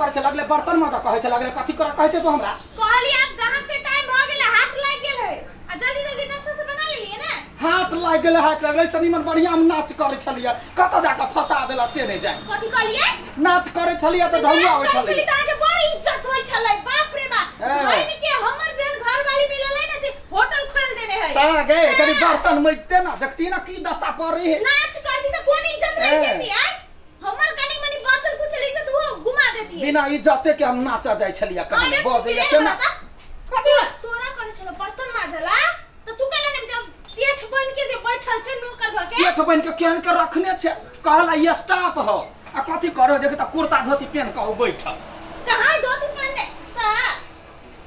करै छै लगले बर्तन माजा कहै छै लगले कथी करै कहै छै तू हमरा कहली आब गाहक के टाइम भ गेलै हाथ लागि गेल है आ जल्दी जल्दी नाश्ता से बना लेलिए ना हाथ लागि गेलै हाथ लागि गेलै सनी मन बढ़िया हम नाच करै छलियै कतऽ जाकऽ फंसा देला से नहि जाय कथी कहलिए नाच करै छलियै तऽ ढौआ नाच होइ करै छली छलियै तऽ अहाँके बड़ इज्जत होइ छलै बाप रे बाप हँ। घर के हमर जेहन घर वाली मिलल है ना से होटल खोल देने है ता गे कनी बर्तन मजते ना देखती ना की दशा पड़े है नाच करती तऽ कोन इज्जत रह हँ। जेती आय हमर कनी मनी बचल कुचल इज्जत वो गुमा देती है बिना इज्जते के हम नाचा जाइ छलियै कहानी अरे बजैया से केना बाबा, कथी तोरा करे छलो बर्तन माजला तऽ तू कहला ने जब सेठ बन के से बैठल छै नौकर भ के सेठ बन के केहन के रखने छै कहला ई स्टाफ हो आ कथी करो देख त कुर्ता धोती पेन के बैठल कहाँ धोती पहनले कहाँ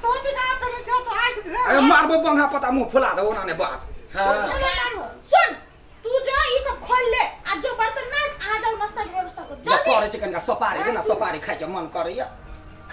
धोती कहाँ पहने छौ तो आँखि अरे मारबो बंगा पता मुंह फुला दे ओना ने बाज हां सुन तू जो ई सब खोल ले आ जो बर्तन माज अहाँ जाओ नाश्ता के व्यवस्था कर या जल्दी करे छै कनिका सोपारी दे ना सोपारी खाय के मन करैया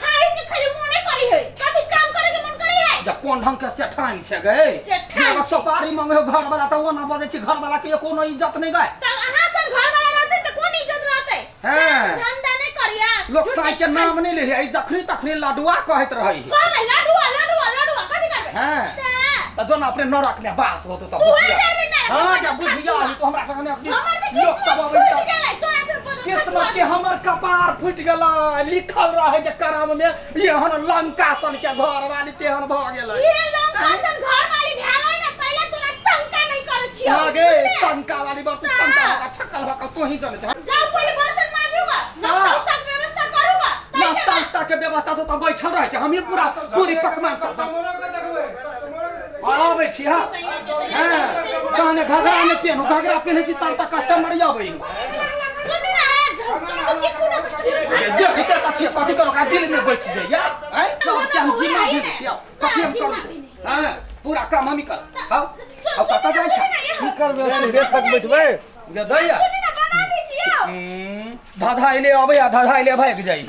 खाई छै खाली मोने करी है कथी काम करे के मन करी है या कोन ढंग के सेठान छै गे सेठान एगो सोपारी मंगे घर वाला त ओना बजै छै घर वाला के कोनो इज्जत नहीं गए त अहाँ सन घर वाला रहते त कोन इज्जत रहते हाँ। धंधा नहीं करिया लोक साई के नाम नहीं ले है जखनी तखनी लडुआ कहैत रहै है कहबै लडुआ लडुआ लडुआ कथी करबै हाँ। त त जो ना अपने नरक में बास होतो त तू बुझिया जाबे नरक में हां बास, जा बुझिया ही तो हमरा संगे अपनी हमर त लोक सब किस्मत अबै फूटि त गेलै तोरा से बदल किस्मत के हमर कपार फूटि गेलै लिखल रहे जे करम में एहन लंका सन के घर वाली तेहन भ गेलै ये लंका सन घर वाली भेलै ना तैला तोरा शंका नहीं करै छियौ हाँ गे शंका वाली बात तू शंका भका छक्कल भका तू ही जाने छ जाओ पहिले बर्तन माजूगा नाश्ता उस्ता के व्यवस्था करूगा नाश्ता उस्ता के व्यवस्था तो तब बैठल रहे छै हम ही पूरा पूरी पकवान सब कस्टमरो के देखबै कस्टमरो के देखबै आबै छी हाँ हाँ कहने घघरा नहि पेनू घघरा पेन्है छी तब तक कस्टमर अबै सुन ना झमझम देखू ना कस्टमर देखते तऽ छियै कथी करू ओकरा दिल में बैस जाइया आँय सबके हम जिम्मा देने छियै कथी हम करू हाँ पूरा काम हम ही करब हौ हौ कतऽ जाइ छै की करबै देर तक बैठबै गे दैया सुन ना बना दै छियौ धधाइले अबै आ धधाइले भागि जाइ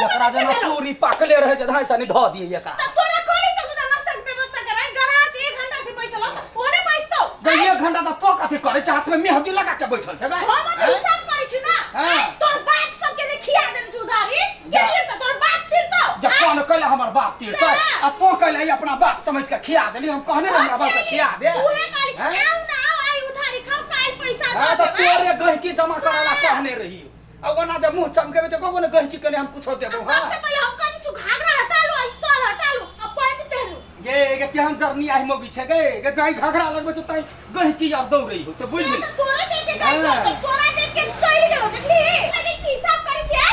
एकरा जेना पूरी पाकले रहै छै धाइ सनी धऽ दियै एकरा तब तोरा कहली त मुदा नाश्ता के व्यवस्था कराई ग्राहक एक घंटा से पैसा लो ओने बैसतौ गई एक घंटा तऽ तो कथी करै छै हाथमे मेहदी लगा के बैठल छै गै हम तऽ हिसाब करै छी ना हाँ। तोर बाप सब के खिया देन छी उधारी के जा। तीरतौ तोर बाप तीरतौ जब कौन कैले हमर बाप तीरतै हाँ। आ तो कैले अपना बाप समझ के खिया देली हम कहने रहे हमरा बाप के खिया दे उहे कहली हैं? आउ ना आउ आई उधारी खाउ काल पैसा हाँ दऽ तऽ देबै तोरे गहिकी जमा करे ला कहने रही आ ओना जे मुंह चमकेबे तऽ कहो ने गहिकी कने हम कुछो देबो आ हाँ सबसे पहिले हम कहली छु घाघरा हटा लू आ शॉल हटा लू आ पैंट पहनू गे गे केहन जरनी आहि मौगी छै गे गे जाई घघरा लगबै तऽ ताई गहिकी आब दौड़ै हो से बुझ से तऽ तोरा देख के गई हाँ। तोरा देख के चलि गेलो देखली देखी हिसाब करै छियै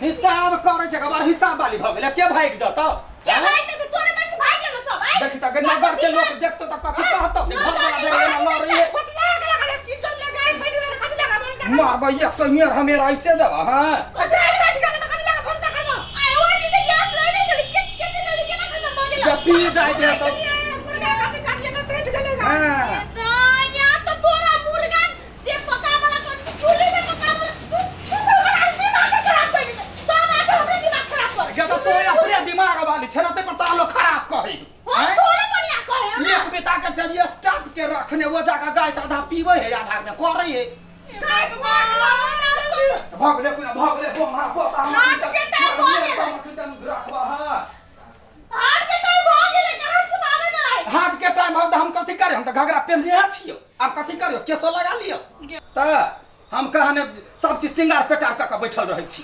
हिसाब करै छै गबर हिसाब वाली भऽ गेलै के भागि जतौ के भाई तऽ तोरे में से भाग गेलो सब आइ देखी तऽ नगर के लोक देखतो तऽ कथी कहतो घर वाला जरे एना लड़ै है बतिया लगा लगा की चल लगा साइड में कथी लगा बोल दे मारबै एक तो मेर हमेरा ऐसे देबा हाँ गैस साइड गेलै तऽ कथी लगा बोल दे करबो आइ ओइ दिन गैस लए ले चली के के जल्दी केना खत्म भऽ गेलो जब पी जाय दे तो मुर्गा कथी काटिए तऽ सठि गेलै हाँ या तो तोरा मुर्गा जे पकावला कर चूल्हे में पकावला तू तू सब हमरा दिमाग खराब कर देले सब आके हमरे दिमाग खराब कर गे तो तोरे अपने दिमाग वाली छै ने पर तालो खराब कहै हां तोरे बढ़िया कहे हमरा एक बेटा के चलिए स्टाफ के रखने वो जाकर गाय आधा पीवे है आधा में करे है गाय भग ले कोना भग ले बोमा बोता हाथ के टाइम भऽ गेलै। रखबा हां हाथ के टाइम भऽ गेलै कहाँ से आबै वाला है हाथ के टाइम हो तऽ हम कथी करे हम तऽ घघरा पेन्हने छियो आब कथी करियो केसो लगा लियो तऽ हम कहने सब चीज श्रृंगार पेटार कऽ के बैठल रहै छी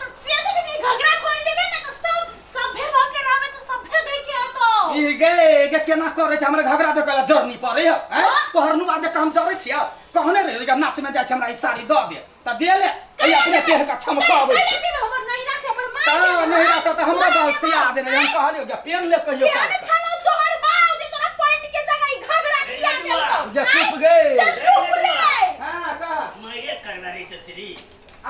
तऽ से देखै छी घघरा खोलि देबै ने तऽ सब सभे भऽ के रहबै तऽ सभे गई के अतौ ई गे गे केना करै छै हमरा घघरा देखै ला जरनी पड़ै है हैं तोहर नुआ देख के हम जरै छियै कहने रहे जे नाच में जाइ छै हमरा ई साड़ी दऽ दे तऽ दे ले एहि अपने पेह के छमकाबै छै देब हमर नैहरा से हमर माय तऽ नैहरा से तऽ हमरा बाल सिया देने रहे। हम कहलियौ जे पेन ले कहियो केहन काल छलौ तोहर बाप जे तोरा पैंट के जगह ई घघरा सिया देलकौ जे चुप गे चुप रे हां का मारे करबा रे ससुरी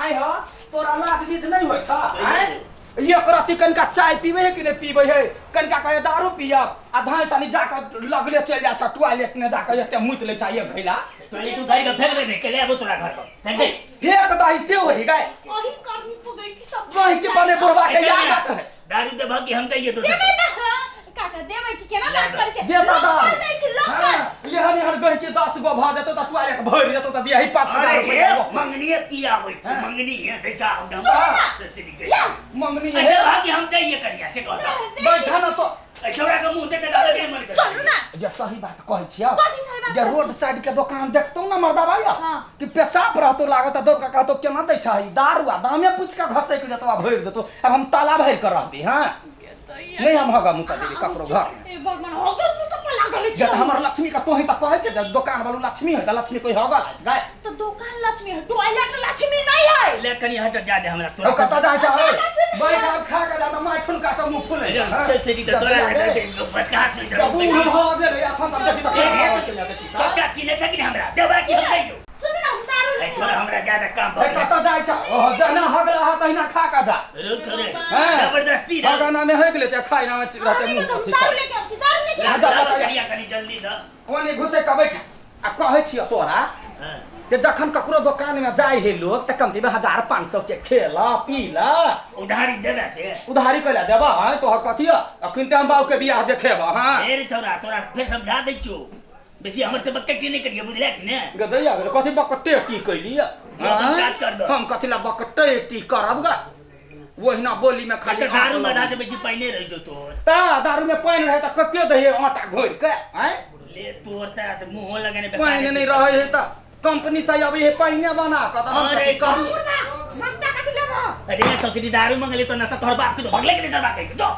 आइ हो तोरा लाज बीज नहि होइ छ आँय एक रत्ती कनिका चाय पीबै है कि नहि पीबै है कनिका कहे दारू पियब आ धान सानी जाकऽ लगले चलि जाइ छ टॉयलेट ने जाकऽ एते मुति लै छ एक घैला टॉयलेट उतारि कऽ फेंक दे ने कले आबो तोरा घर पर फेंक दे फेंक दही से होई गए अही करनी पगै की सब कहीं के बने बुढ़वा के याद है दारू दे भागी हम चाहिए तो देबै ना काका देबै कि केना बात करै छै दे दादा लोकल दै छै लोकल एहन एहन गह के 10 गो भऽ जेतौ तऽ टॉयलेट भरि जेतौ तऽ दियही 5000 अरे रुपैआ मंगनीये पियाबै छै मंगनीये दे जा हम सुन ना। ससुरी के या मंगनी अरे है भागी हम जाइए कनिया से कहता बैठा ना तो छोरा के मुंह देख के दादा के मन कर चलू ना ये सही बात कहै छियौ कथी सही बात जे कहै रोड छी? साइड के दोकान देखतौ ना मर्दा भाई हाँ। कि पेशाब रहतो लागत आ दौड़ के कहतो केना दै छही दारू आ दामे पूछ के घसैक जेतो आ भरि देतो अब हम ताला भरि के रहबी हां नहीं हम हगा मुता देबी ककरो घर में ए भगवान हो गेल तू तो लागल जे हमर लक्ष्मी के तोही त कहै छै जे दोकान वालू लक्ष्मी है त लक्ष्मी कोई हगा लाइत गाय तो दुकान लक्ष्मी है टॉयलेट लक्ष्मी नहीं है ले कनिया हट जा दे हमरा ओ तोरा कतऽ जाइ छै कतऽ से नहीं बैठ आब खा के जा त माइ ठुनका सब मुंह फुलै अरे से से तो तोरा लगा दे बदका सुन जब बूढ़ भऽ गेलै अखन तक देखी त देखी त चक्का चिन्हे छ कि नहीं हमरा देबा कि हम नहीं जो सुन ना हम दारू ए छोरा हमरा ज्यादा काम भऽ गेल कतऽ जाइ छै ओहो जहना हगला हा तहिना खा के जा रो थोड़े हैं? जबरदस्ती रे हगना में होइ गेलै त खाइ ना में रहते नहीं मुंह तो हम अथी दारू कर। लेके आबै छी दारू लेके जा, आबै जा, जा। कनिया कनी जल्दी द ओने घुसे के बैठ आ कहै छियौ तोरा हां जे जखन ककरो दोकान में जाइ है लोग त कमती में 1500 के खेला पीला उधारी देबा से उधारी कैला देबा हैं तोहर कथी है अखन ते हम बाबू के बियाह देखेबा हां ए रे छोरा तोरा फेर समझा दै छियो बेसी हमर से बकटी नहीं करिए बुझलिया कि ने गदैया गेलै कथी बकटे की कैली अपन काज कर दो। हम कथी ला बकटे टी करब गा ओहिना बोली में खाली अच्छा दारू में आधा से बेसी पाइने रह जो तोर ता दारू में पानि रहै त कते दहिए आटा घोरि के हैं ले तोर तारा से मुंह लगेने बेकार पानि नहीं रहै है त कंपनी से अबै है पानिए बना के त हम अरे कथी करी नाश्ता कथी लेबो अरे ससुरी दारू मंगले तो नशा तोहर बाप के तो भगले के नहीं सरबा कहि जो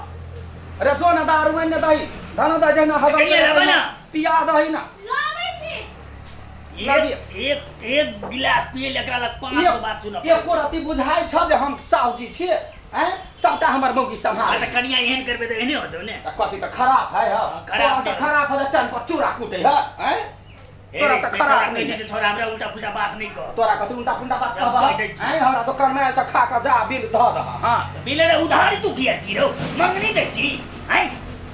अरे जो ना दारू आनि ने दही धन दही जहिना हगल कनिया लेबै ना? पिया दही ना लाबै छी एक एक एक गिलास पिए ले एकरा लग 500 बात सुनब एको रति बुझाइ छ जे हम साहुजी छियै हैं सबटा हमर मौगी आ सम्हार त कनिया एहन करबे त एहने होतौ ने कथी त खराब है ह खराब तोरा से है। खराब है चन पर चूड़ा कुटे है हैं तोरा से खराब नहीं है छोरा हमरा उल्टा पुल्टा बात नहीं कह तोरा कथी उल्टा पुल्टा बात सब कहबह कहि दै छी। हैं हमरा दोकान में आयल छ खा के जा बिल धऽ दह हां बिल रे उधारी तू किया छी रौ मंगनी दै छी हैं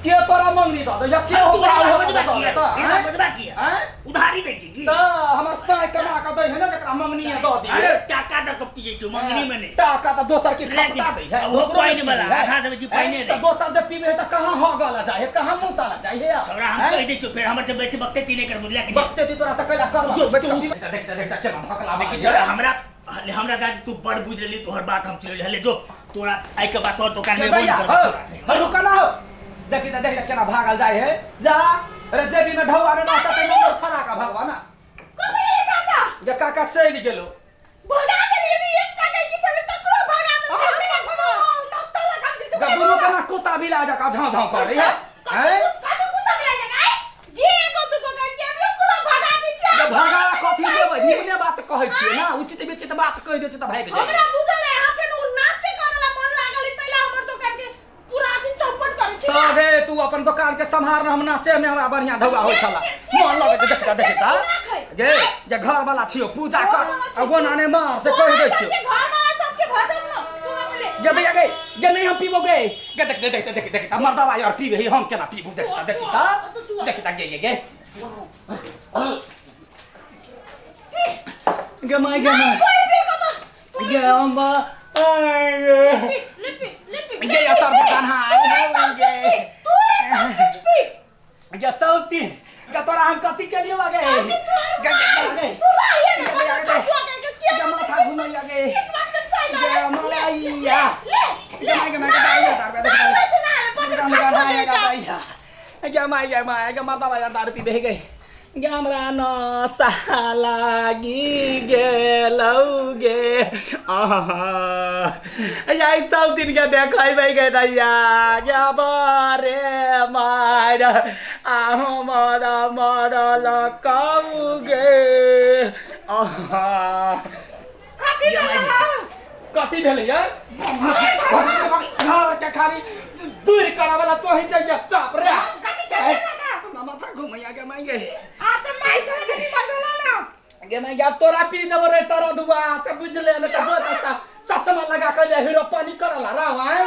के तोरा मंगनी दऽ दै के तू हो हमरा बजबा किया हमरा बजबा किया हैं उधारी दै छी की त हमर साय कमा के दै है ना जकरा मंगनी दऽ अरे दिए टाका दऽ के पिए छौ मंगनी में नहीं टाका त दोसर के खपटा दै है ओहो पानि वाला, आधा से बेसी पानि त रहै। दोसर जे पीबे है त कहाँ हो गल जाय है कहाँ मुंह ताला जाय है छोरा हम कहि दै छियौ फेर हमर से बेसी बकते ती नहीं कर बुझलिया कि नहीं बकते ती तोरा से कैला कर जो, बैठ तू- के देखते देखते केना धकला लेकिन छोरा हमरा हमरा दादी तू बड़ बुझ लेली तोहर बात हम सुन लेली जो तोरा आइ के बाद तोहर दुकान में भैया बंद करबे हो रुका ना हो देखी त देखी त केना भागल जाय है जा अरे जेबी में ढौआ रे ना त नंबर छड़ा का भगवाना कथी भेलै काका जे काका चलि गेलो भगा देलियै ने एकटा के की छलै तकरो भगा देलियै नाश्ता लगा गा दुनू केना कुत्ता बिला जका झाँव झाँव करे है हैं कथी कुत्ता बिला जका आइ जे एगो दुगो के के हम ओकरो भगा दै छियै जे भगा कथी देबै निमने बात कहै छियै ना उचित विचित बात कहि दै छियै त भागि जाइ हमरा बुझल है अहाँ फेर उ नाचे करे ला मन लागल है तैला हमर दुकान के पूरा दिन चौपट करै छी तऽ गे तू अपन दोकान के सम्हार हम नाचे में हमरा बढ़िया ढौआ होइ छला मन लगै देखता देखता गे जे घर वाला छियो पूजा कर आ गोना ने मार से कहि दै छियो घर वाला सबके भजन न तू बोले गे भैया गे गे नहीं हम पीबो गे गे देख देख देख देख देख मर्दवा यार पीबे ही हम केना पीबू देखता देखता देखता गे गे गे गे माय गे माय गे अम्बा आय गे लिपि लिपि गे असर दुकान हाय गे तू सब कुछ पी गे सौती गे तोरा हम कथी के लिए गे गे गे गे तू रहिए ना मगर कछुआ के के गे माथा घुमैया गे इस बात में चाय गे मलाइया ले ले गे माय गे माय गे दारू दारू पैसे ना आले पत्र गे गे माय गे माय गे मर्दवा यार दारू पीबे गे गे हमरा नशा लागी गेलौ गे आहा याई सब दिन के देखैबै गे दैया गे बरे मार आ हमर मरल कहू गे आहा कथी भेलै यार के खाली दूर करऽ वाला तोही चाहिए स्टॉप रे हमरा माथा घुमैया गे माय गे आ त माई करे देनी मरबेला ना गे माय गे तोरा पी जब रे सारा दुआ से बुझले ने त जो चश्मा लगा के ले हीरो पानी करला रहो हैं